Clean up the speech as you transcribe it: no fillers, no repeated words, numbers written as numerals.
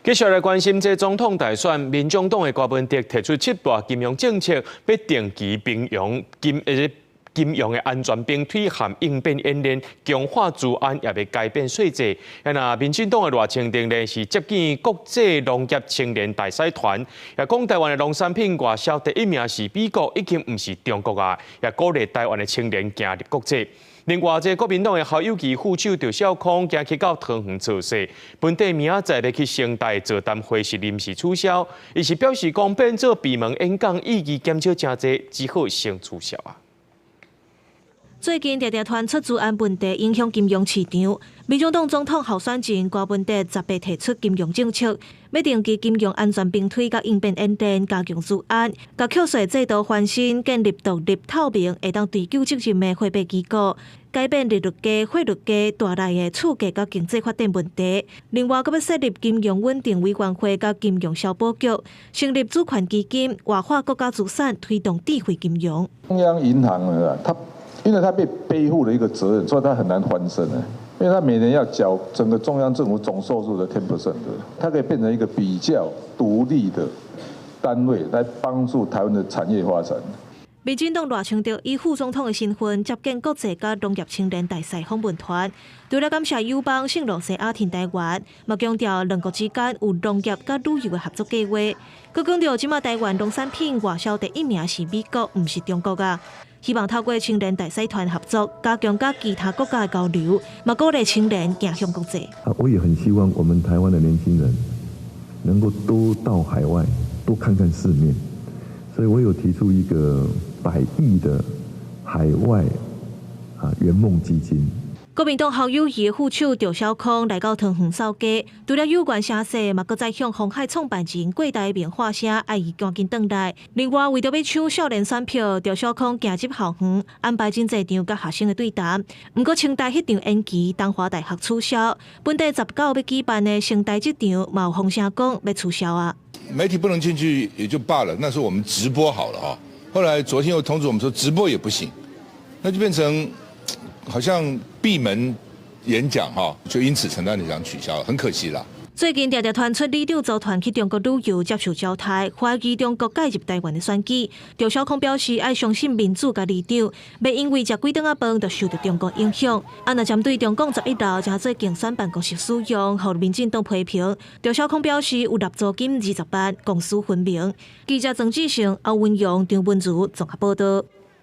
繼續來關心這總統大選，民眾黨的柯文哲提出七大金融政策，欲定期平庸金金融的安全兵推和應變演練，強化資安，也欲改變稅制。那民進黨的賴清德呢，是接見國際農業青年大使團，也講台灣的農產品外銷第一名是美國，已經毋是中國啊，也鼓勵台灣的青年行入國際。另外，這國民黨的侯友宜副手趙少康今去到桃園造勢，本底明仔載欲去成大座談會是臨時取消，伊是表示講變做閉門演講，異議減少誠濟，只好先取消啊。最近常常傳出資安問題影響金融市場，民進黨總統候選人柯文哲18提出金融政策，欲定期金融安全兵推佮應變演練，加強資安，共課稅制度翻新，建立獨立透明、會當追究責任的貨幣機構，改變利率低、匯率低帶來的厝價佮經濟發展問題。另外，閣欲設立金融穩定委員會佮金融消保局，成立主權基金，活化國家資產，推動智慧金融。中央銀行啊，它因為他被背負了一個責任，所以他很難翻身啊。因為他每年要繳整個中央政府總收入的 10% 的，它可以變成一個比較獨立的單位，來幫助台灣的產業發展。民進黨賴清德以副總統的身份接見國際佮農業青年大使訪問團，除了感謝友邦聖露西亞挺台灣，嘛強調兩國之間有農業佮旅遊的合作計劃。閣強調這馬台灣農產品外銷第一名是美國，毋是中國啊。希望透過青年大使團合作，加強佮其他國家的交流，嘛鼓勵青年走向國際。啊，我也很希望我們台灣的年輕人能夠多到海外，多看看世面。所以我有提出一個100億的海外圓夢基金。國民黨侯友宜副手趙少康來到桃園掃街，除了有關聲勢，嘛閣再向鴻海創辦人郭台銘喊聲，愛伊趕緊轉來。另外，為著欲搶少年選票，趙少康行入校園，安排真濟場佮學生的對談。毋過，清大彼場延期，東華大學取消。本底19欲舉辦的成大這場，嘛有風聲講欲取消啊。媒體不能進去也就罷了，那時候我們直播好了啊。後來昨天又通知我們說直播也不行，那就變成好像閉門演講哈，就因此成大那場取消了，很可惜啦。最近常常傳出里長組團去中國旅遊接受招待，懷疑中國介入台灣的選舉。趙少康表示愛相信民主佮里長，袂因為食幾頓仔飯就受著中國影響。啊，若針對中共11樓成做競選辦公室使用，予民進黨批評。趙少康表示有納租金20萬，公私分明。記者曾志成、歐文勇、張文如綜合報道。